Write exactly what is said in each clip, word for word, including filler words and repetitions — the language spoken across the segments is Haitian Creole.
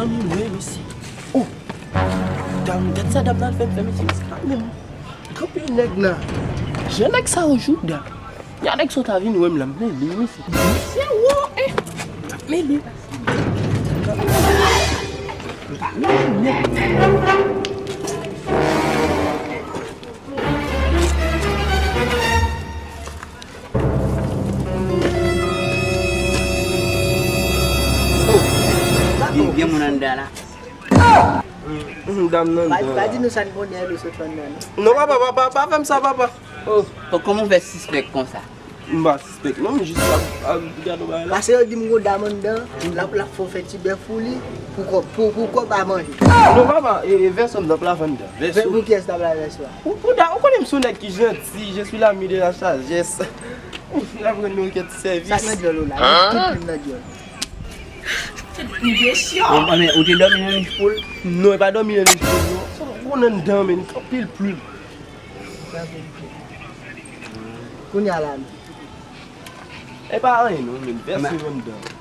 Zanmi m, wi, mesye. Oh! Dam, gad sa dam nan fè m fè, mesye, mesye. Kanpe nèg la. Jan nèg sa yo jouda. Ya nèg sa ta vin wè m la, m mele, mesye. Mesye, wo, eh. M mele. Gen, gen moun anndan la. Mm, dam nan pa, pa di nou sa n konnen lè sot anndan, non. Non, papa, papa, pa fè m sa, papa. Oh, oh, kòman w fè sispèk konsa? M pa sispèk, non, m jis ap, ap gade yon bagay la. Paske yo di m gon dam anndan, l ap, l ap fè w fè ti bèf pou li, pou kòb, pou, pou kòb a manje. Non, papa, e, e vèso m t ap lave anndan. Vèso. Pou kiyès t ap lave vèso a? Ou, ou, ou konnen m se yon nèg ki janti, je suis l'ami de la sagesse. Ou fin aprann nou kèk ti sèvis. Sa k nan dyòl ou la? Tout plim nan dyòl. Bon, men, ou te dòmi nan nich poul? Non, e pa dòmi nan nich poul, non. Sa ou nan anndan, men, anpil plim. Kounye a la, men. E pa anyen, non, men. Vèso anndan.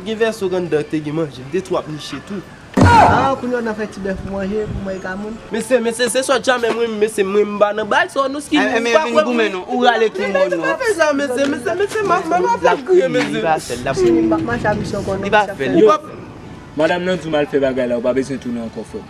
Gen vèso anndan te gen manje. M te tou ap niche tou. Ah, kounye a w nan fè ti bèf pou manje, pou mwen e Kamoun. Mesye, mesye, se sòt jamè mwen, mesye, mwen m pa nan bagay sa, nou skibi, ou pa kwè mwen. Ou rale ki mwen non. Pa fè sa, mesye, mesye, mesye, m ap, m ap fè l kriye, mesye. Li pa fè l, l ap kriye. M ap mache a misyon konnen. Li pa fè l. Yo, madanm nan di w m al fè bagay la, ou pa bezwen tounen ankò, frè m.